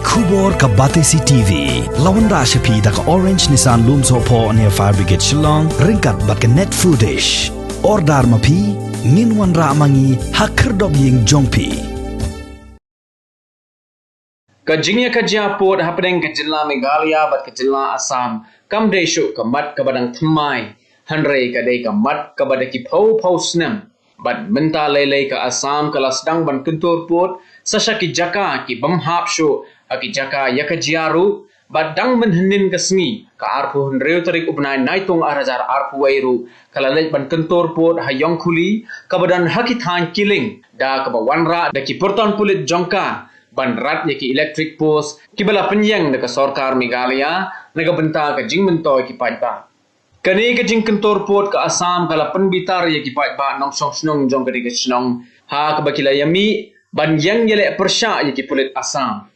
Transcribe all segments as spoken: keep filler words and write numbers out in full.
Khubor ka Batesi T V. La wanrah sha phi da ka Orange Nissan Lumsohphoh near Fire Brigade Shillong, ryngkat bad ka Net Foodish. Order ma phi, ngin wanrah ma ngi ha khyrdop ïing jong phi. Ka jingïakajia pud hapdeng ka jylla Meghalaya bad ka jylla Assam kam dei shuh ka mat kaba dang thymmai, hynrei ka dei ka mat kaba da ki phew phew snem. Bad mynta lei lei ka Assam ka la sdang ban kyntur pud sa sha ki jaka ki bym hap shuh ha ki jaka ïakajia ruh, bad dang mynhynnin ka sngi, ka arphew hynriew tarik u bnai Naitung ar hajar arphew wei ruh, ka la leit ban kyntur pud ha Ïongkhuli, kaba don ha ki thaiñ Kiling, da kaba wanrah da ki pyrton pulit jong ka ban rat ïa ki electric post kiba la pynïeng da ka sorkar Meghalaya na ka bynta ka jingmyntoi ki paidbah. Kane ka jingkyntur pud ka Assam ka la pynbitar ïa ki paidbah nongshong shnong jong kane ka shnong, ha kaba ki la ïamih ban ïeng ïaleh pyrshah ïa ki pulit Assam.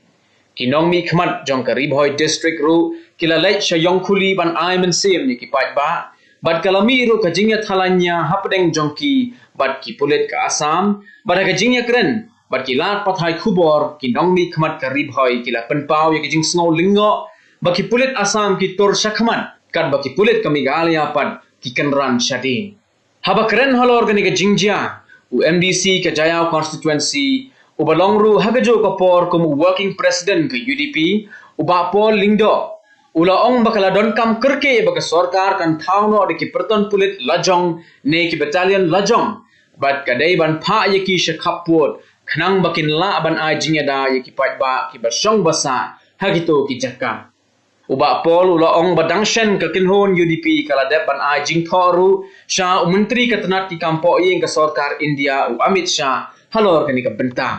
Ki nongmihkhmat jong ka Ri Bhoi District ruh ki la leit sha Ïongkhuli ban ai mynsiem ïa ki paidbah, bad ka la mih ruh ka jingïathalainia hapdeng jong ki bad ki pulit ka Assam, bad ha ka jingïakren bad ki lad pathai khubor, ki nongmihkhmat ka Ri Bhoi ki la pynpaw ïa ka jingsngew lyngngoh ba ki pulit Assam ki tur shakhmat katba ki pulit ka Meghalaya pat ki kynran shadien. Haba kren halor kane ka jingjia, u M D C ka Jaïaw constituency, uba long ruh ha kajuh ka por kum u working president ka U D P, u Bah Paul Lyngdoh, u la ong ba ka la donkam kyrkieh ba ka sorkar kan thaw noh da ki pyrton pulit lajong ne ki battalion lajong, bad ka dei ban phah ïa ki sha khappud, khnang ba kin lah ban ai jingïada ïa ki paidbah kiba shong ba sah ha kito ki jaka. U Bah Paul u la ong ba dang shen ka kynhun U D P ka la dep ban ai jingthoh ruh sha u Myntri ka tnat ki kam pohïing ka sorkar India, u Amit Shah, halor kane ka bynta.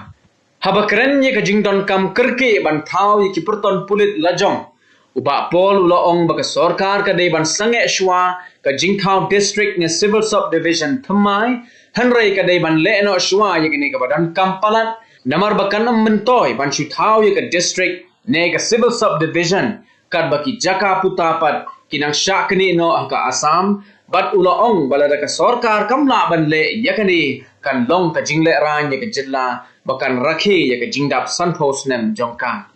Haba kren ïa ka jingdonkam kyrkieh ban thaw ïa ki pyrton pulit lajong, u Bah Paul u la ong ba ka sorkar ka dei ban sangeh shuwa ka jingthaw district ne civil subdivision thymmai, hynrei ka dei ban leh noh shuwa ïa kane kaba donkam palat, namar ba kan ym myntoi ban shu thaw ïa ka district ne ka civil subdivision, katba ki jaka puta pat ki nang shah knieh noh ha ka Assam, bad u la ong ba lada ka sorkar kam lah ban leh ïa kane, kan long ka jinglehrain ïa ka jylla ba kan rakhe ïa ka jingdap sanphew snem jong ka.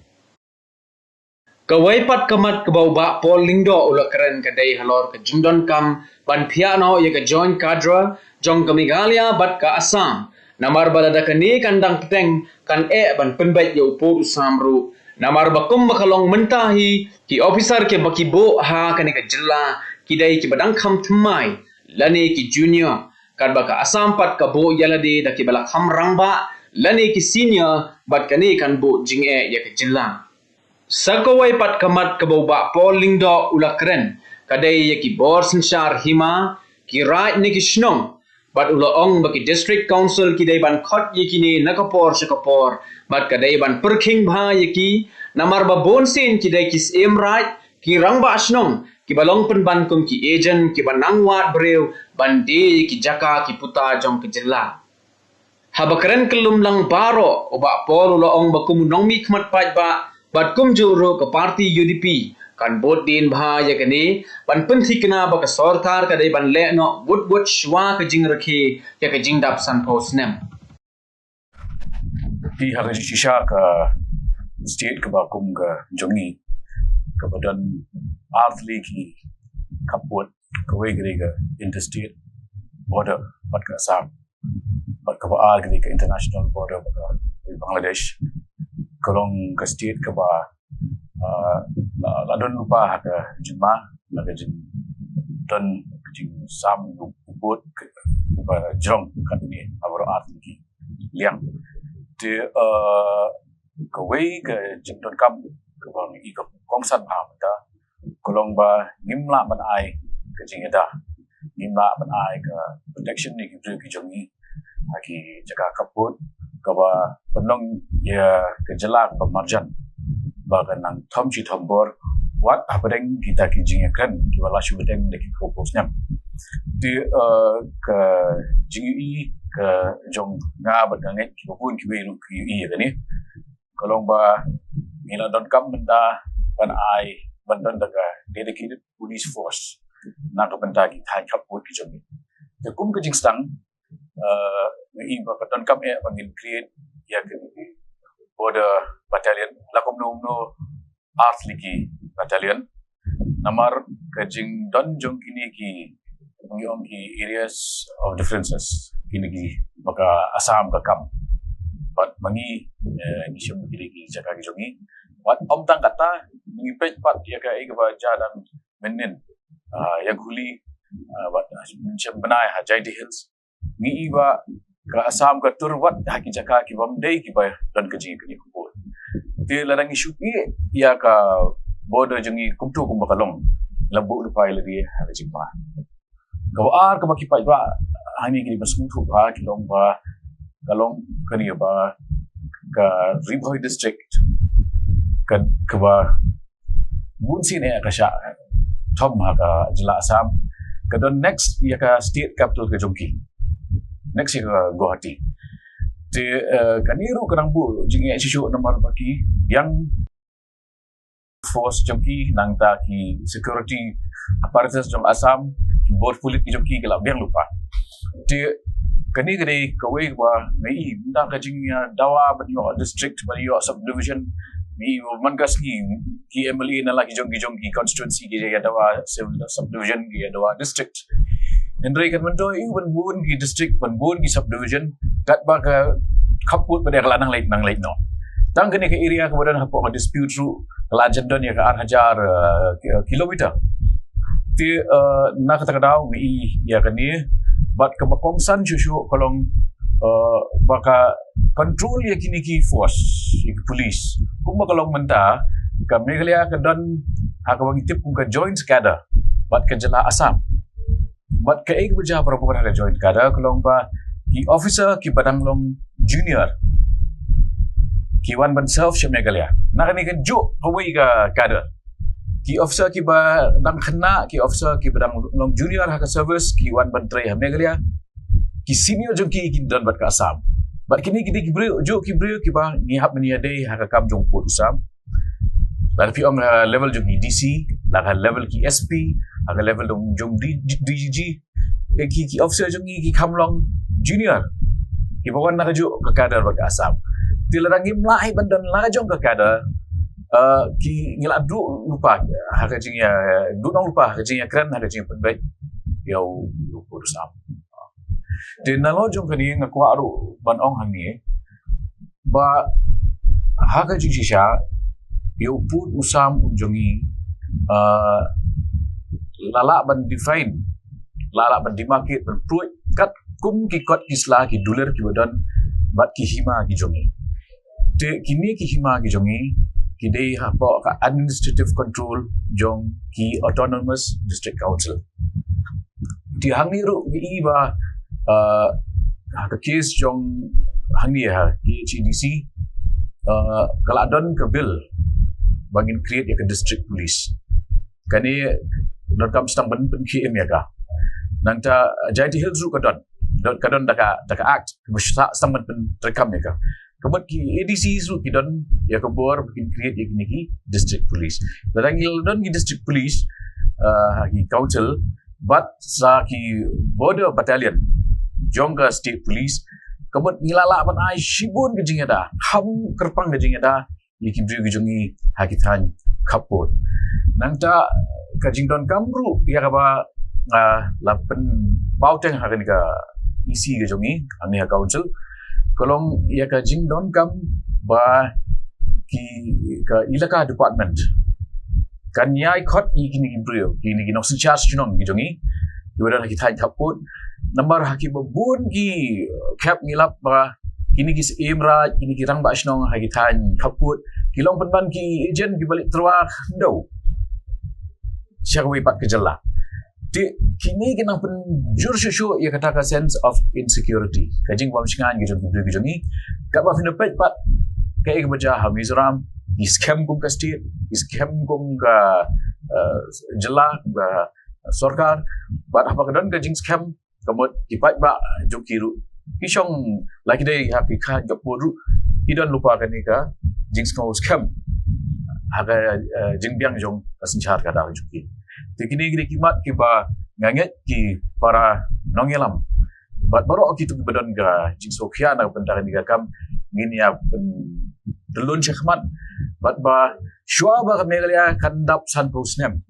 Kawei pat ka mat kaba u Bah Paul Lyngdoh u la kren ka dei halor ka jingdonkam ban phiah noh ïa ka joint cadre jong ka Meghalaya bad ka Assam. Namar ba lada kane kan dang bteng, kan eh ban pynbeit ïa u pud u sam ruh. Namar ba kumba ka long mynta hi, ki ophisar kiba ki buh ha kane ka jylla ki dei kiba dang kham thymmai lane ki junior, katba ka Assam pat ka buh ïa lade da kiba la kham rangbah lane ki senior, bad kane kan buh jingeh ïa ka jylla. Sa kawei pat ka mat kaba u Bah Paul Lyngdoh u la kren ka dei ïa ki bor synshar hima, ki raid ne ki shnong, bad u la ong ba ki district council ki dei ban khot ïa kine na ka por sha ka por, bad ka dei ban pyrkhing bha ïa ki, namar ba bun sien ki dei ki syiem raid, ki rangbah shnong kiba long pynban kum ki agent kiba nang wad briew ban die ïa ki jaka ki puta jong ka jylla. Haba kren kyllum lang baroh, u Bah Paul u la ong ba kum u nongmihkhmat paidbah bad kumjuh ruh ka party U D P kan bud dien bha ïa kane, ban pynthikna ba ka sorkar ka dei ban leh noh wut wut shuwa ka jingrakhe ïa ka jingdap sanphew snem. Te ha ka jingshisha ka state kaba kum ka jong ngi, kaba don artylli ki khappud, kawei ka dei ka interstate border bad ka Assam, bad kaba ar ka dei ka international border bad ka Bangladesh. Ka long ka state kaba, ah, la, la don lypa ha ka jingma, la ka jingdon ka jingsam u bud kaba jrong katne ha baroh artylli ki liang. Te, ah, kawei ka jingdonkam kaba ngi i ka kongsan bha mynta ka long ba ngim lah ban ai ka jingïada, ngim lah ban ai ka protection ïa ki briew ki jong ngi ha ki jaka khappud, kaba pynlong ïa ka jylla kaba marjan ba kan nang thom shi thom bor wat hapdeng kita ki jingïakren kiba la shu bteng da ki khappud snem. Te, eh, ka jingïohi ka jong nga bad nga ngeit kiba bun kiwei ruh ki ïohi ïa kane. Ka long ba ngi la donkam mynta ban ai, ban don da ka dedicated police force na ka bynta ki thaiñ khappud ki jong ngi. Te kum ka jingsdang, eh, ngi i ba ka donkam eh ba ngin create ïa ka Border Battalion, la kumno kumno artylli ki battalion. Namar ka jingdon jong kine ki, ngi ong ki areas of differences, kine ki ba ka Assam ka kam. Bad ma ngi, eh, ngi shem kine ki jaka ki jong ngi. Bad ym tang kata, ngi peit pat ïa kaei kaba jia dang mynnin, ah, ïa Hooghly, ah, bad shem bnai ha Jaintia Hills. Ngi i ba ka Assam ka tur wat ha ki jaka ki bym dei kiba don ka jingïakynduh khubor. Te lada ngi shu ïa ka border jong ngi kumto kumba ka long, la buh lypa ïa lade ha ka jingma. Kaba ar kaba ki paidbah hangne ki dei ban sngewthuh ba ki long ba, ka long kane ba ka Ri Bhoi District, ka, kaba bun sien eh ka shah thom ha ka jylla Assam. Ka don next ïa ka state capital ka jong ki, next ïa ka Guwahati. Te, eh, kane ruh ka dang buh jingeh shisha namar ba ki biang force jong ki, nangta ki security apparatus jong Assam, ki bor pulit ki jong ki ki la biang lypa. Te kane ka dei kawei ba ngi i, nda ka jingïadawa ban ïoh district, ban ïoh subdivision, ngi i man ka sngi ki M L A na la ki jong ki jong ki constituency ki ïadawa civil subdivision, ki ïadawa district. Hynrei kan mynta i ban bun ki district, ban bun ki subdivision, katba ka khappud ba dei ka la nang leit nang leit noh. Tang kane ka area kaba don hapoh ka dispute ruh ka la jan don ïa ka ar hajar, eh, ki-, eh, kilometer. Te, eh, na kata ka daw ngi i ïa kane bad kaba kongsan shuh shuh ka long, eh, ba ka control ïa kine ki force, ïa ki police. Kumba ka long mynta, ka Meghalaya ka don ha kaba ngi tip kum ka joint cadre bad ka jylla Assam. Bad kaei kaba jia barabor ha ka joint cadre ka long ba ki officer kiba dang long junior ki wan ban serve sha Meghalaya. Na kane ka juh kawei ka cadre. Ki officer kiba dang khynnah, ki officer kiba dang long junior ha ka service ki wan ban trei ha Meghalaya. Ki senior jong ki ki don bad ka Assam. Bad kine ki dei ki briew, juh ki briew kiba ngi hap ban ïadei ha ka kam jong pud u sam. Lada phi ong ha level jong ki D C, lada ha level ki S P, ha ka level jong, jong D-, D G, eh, ki, ki officer jong ngi ki kham long junior. Kiba wan na ka juh ka cadre bad ka Assam. Te lada ngim lah ban don la jong ka cadre, eh, ki ngi la duh lypa ha ka jingïa, duh nong lypa ha ka jingïakren, ha ka jingïapynbeit ïa u, ïa u pud u sam. Te nalor jong kane nga kwah ruh ban ong hangne ba ha ka jingshisha ïa u pud u sam u jong ngi, ah, la lah ban define, la lah ban demarcate, ban pruid katkum ki kot ki sla, ki dulir kiba don bad ki hima ki jong ngi. Te kine ki hima ki jong ngi ki dei hapoh ka administrative control jong ki autonomous district council. Te hangne ruh ngi i ba, ah, ha ka case jong hangne ha K H A D C, ah, ka la don ka bill ba ngin create ïa ka district police. Kane donkam sdang ban pynkhie im ïa ka. Nangta Jaintia Hills ruh ka don, don, ka don da ka, da ka act, ba sdang ban pyntreikam ïa ka. Ka mut ki A D Cs ruh ki don ïa ka bor ba kin create ïa kine ki district police. Lada ngi la don ki district police, ah, ha ki council bad sa ki border battalion jong ka state police, ka mut ngi la lah ban ai shibun ka jingïada, kham kyrpang ka jingïada ïa ki briew ki jong ngi ha ki thaiñ khappud. Nangta ka jingdonkam ruh ïa kaba, ah, la pynpaw teng ha kane ka E C ka jong ngi, hangne ha council, ka long ïa ka jingdonkam ba ki, ka elaka department kan ïai khot ïa kine ki briew, kine ki nongsynshar shnong ki jong ngi kiba don ha ki thaiñ khappud. Namar ha kiba bun ki khep ngi lap ba kine ki syiem raid, kine ki rangbah shnong ha ki thaiñ khappud ki long pynban ki agent kiba leit tyrwa khyndew sha kawei pat ka jylla. Te kine ki nang pynjur shuh shuh ïa kata ka sense of insecurity, ka jingbymshngaiñ ka jong ki briew ki jong ngi. Katba phin peit pat kaei kaba jia ha Mizoram, ki skhem kum ka state, ki skhem kum ka, eh, jylla, kum ka sorkar, bad haba ka don ka jingskhem, ka mut ki paidbah jong ki ruh ki shong, la ki dei ha ki khappud ruh, ki don lypa kane ka jingsngew skhem ha ka, eh, jingbiang jong ka synshar ka dak jong ki. Te kine ki dei ki mat kiba nga ngeit ki para nongïalam bad baroh kito kiba don ka jingsngewkhia na ka bynta kane ka kam, ngin ïa pyn tyllun shakhmat, bad ba shuwa ba ka Meghalaya kan dap sanphew snem,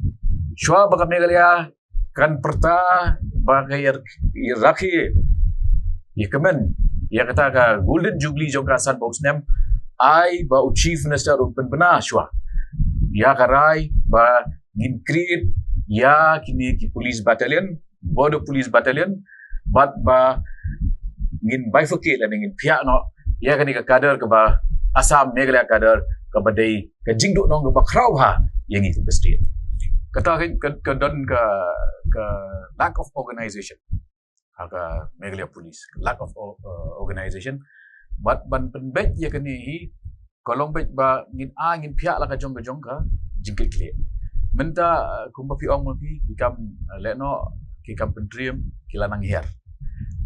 shuwa ba ka Meghalaya kan pyrta ba ka ïa, ïa rakhe, ïa kmen ïa kata ka Golden Jubilee jong ka sanphew snem, ai ba u Chief Minister un pynbna shuwa ïa ka rai ba ngin create ïa kine ki police battalion, Border Police Battalion, bad ba ngin bifurcate lane ngin phiah noh ïa kane ka cadre kaba Assam Meghalaya cadre, kaba dei ka jingduhnong kaba khraw bha ïa ngi kum ka state. Kata ka, ka, ka don ka, ka lack of organization ha ka Meghalaya Police, lack of o-, uh, organization. Bad ban pynbeit ïa kane hi, ka long beit ba ngin, a, ngin phiah la ka jong ka jong ka jingkit khlieh. Mynta, uh, kumba phi ong ma phi, ki kam, uh, lehnoh, ki kam pyntriem, ki la nang hiar.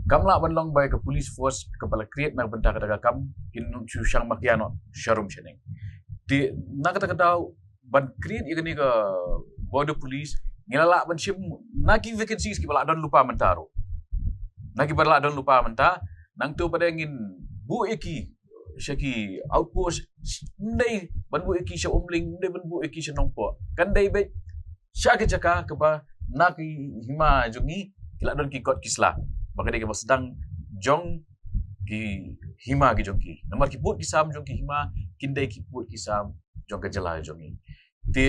Kam lah ban long ba ka police force kaba la create na ka bynta kata ka kam kin shu shang makia noh sharum shaneng. Te na kata ka daw ban create ïa kane ka Border Police, ngi la lah ban shim na ki vacancies kiba la don lypa mynta ruh, na kiba la don lypa mynta. Nangta pat ngin buh ïa ki sha ki outpost, ym dei ban buh ïa ki sha Umling, ym dei ban buh ïa ki sha Nongpoh, kan dei beit sha ki jaka kaba na ki hima jong ngi ki la don ki kot ki sla, ba ka dei kaba sdang jong ki hima ki jong ki. Namar ki pud ki sam jong ki hima kin dei ki pud ki sam jong ka jylla jong ngi. Te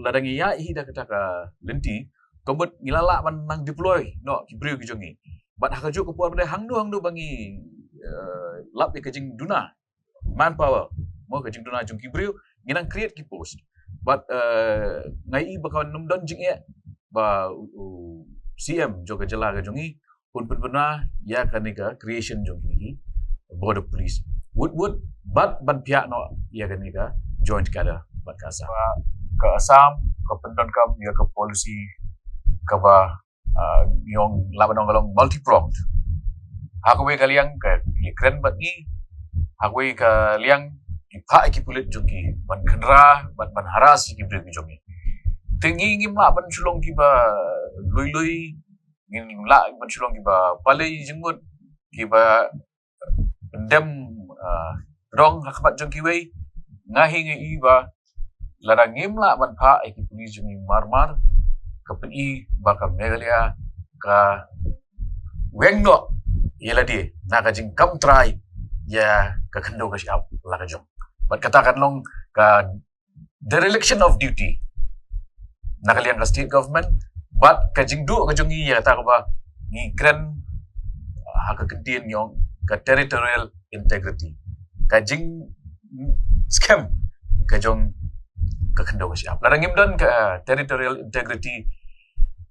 lada ngi ïaid hi da kata ka lynti, ka mut ngi la lah ban nang deploy noh ki briew ki jong ngi. Bad ha kajuh ka por pat hangno hangno ba ngi, eh, lap ïa ka jingduna manpower, mo, ka jingduna jong ki briew, ngi nang create ki post. Bad, eh, nga i ba kan ym don jingeh ba u, u C M jong ka jylla ka jong ngi un pynbna ïa kane ka creation jong kine ki Border Police. Wut wut bad ban phiah noh ïa kane ka joint cadre bad ka Assam. Ba ka Assam ka pyndonkam ïa ka policy kaba, ah, ngi ong, lah ban ong ka long multi-pronged. Ha kawei ka liang ka, ki kren bad ngi, ha kawei ka liang ki phah ïa ki pulit jong ki ban kynra bad ban harass ïa ki briew ki jong ngi. Te ngi ngim lah ban shu long kiba lui lui, ngim lah ban shu long kiba pale jingmut, kiba pyndem, ah, rong ha khmat jong kiwei. Nga hi nga i ba lada ngim lah ban phah ïa ki police jong ngi mar mar, ka pyni ba ka Meghalaya ka weng noh ïa lade na ka jingkam trai ïa ka khyndew ka shyiap la ka jong. Bad kata kan long ka dereliction of duty na ka liang ka state government. Bad ka jingduh ka jong ngi ïa kata kaba ngi kren, ah, ha ka kyntien ngi ong ka territorial integrity, ka jingskhem ka jong ka khyndew ka shyiap. Lada ngim don ka, ah, territorial integrity,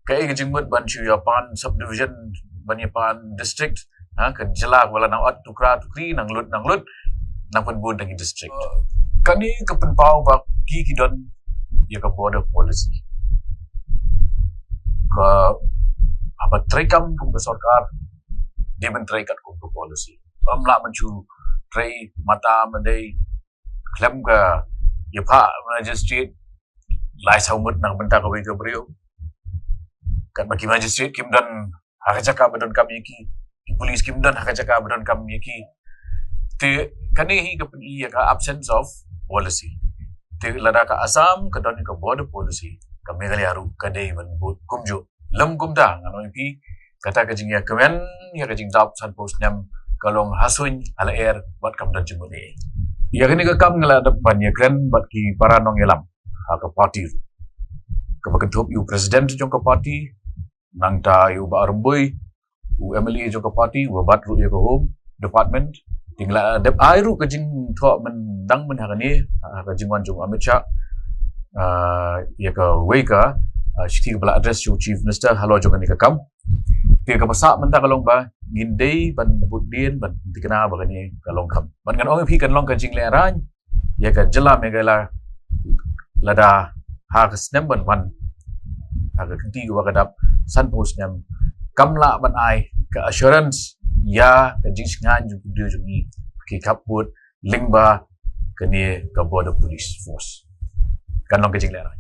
kaei ka jingmut ban shu ïa pan subdivision, ban ïa pan district, ha, ka jylla kaba la nang ot tukra tukri, nang lut nang lut, nang pynbun da ki district. Kane ka pynpaw ba ki, ki don ïa ka border policy. Ka, haba trei kam kum ka sorkar, dei ban trei kat kum ka policy. Ym lah ban shu trei mata madei, khlem ka ïa phah magistrate lai saw ngut na ka bynta kawei ka briew. Katba ki magistrate kim don ha ka jaka ba donkam ïa ki, ki police kim don ha ka jaka ba donkam ïa ki. Te kane hi ka pyni ïa ka absence of policy. Te lada ka Assam ka don ka border policy, ka Meghalaya ruh ka dei ban bud kumjuh. Lym kumta, ngan ong ïa phi, kata ka jingïakmen ïa ka jingdap sanphew snem ka long ha suiñ ha lyer bad kam don jingmut ei. Ïa kane ka kam nga la dep ban ïakren bad ki para nongïalam ha ka party, kaba kynthup ïa u president jong ka party, nangta ïa u Bah Rymbui, u M L A jong ka party, uba bat ruh ïa ka Home Department. Te nga la dep ai ruh ka jingthoh myndang mynha kane, ha ka jingwan jong u Amit Shah, ah, ïa kawei ka, ah, shithi kaba la address sha u Chief Minister halor jong kane ka kam. Te kaba sah mynta ka long ba ngin dei ban bud dien ban thikna ba kane ka long kam. Bad ngan ong ïa phi kan long ka jinglehrain ïa ka jylla Meghalaya lada ha ka snem ban wan, ha ka kynti kaba ka dap sanphew snem, kam lah ban ai ka assurance ïa ka jingshngaiñ jong ki briew jong ngi ki khappud lyngba kane ka Border Police Force. Kan long ka jinglehrain.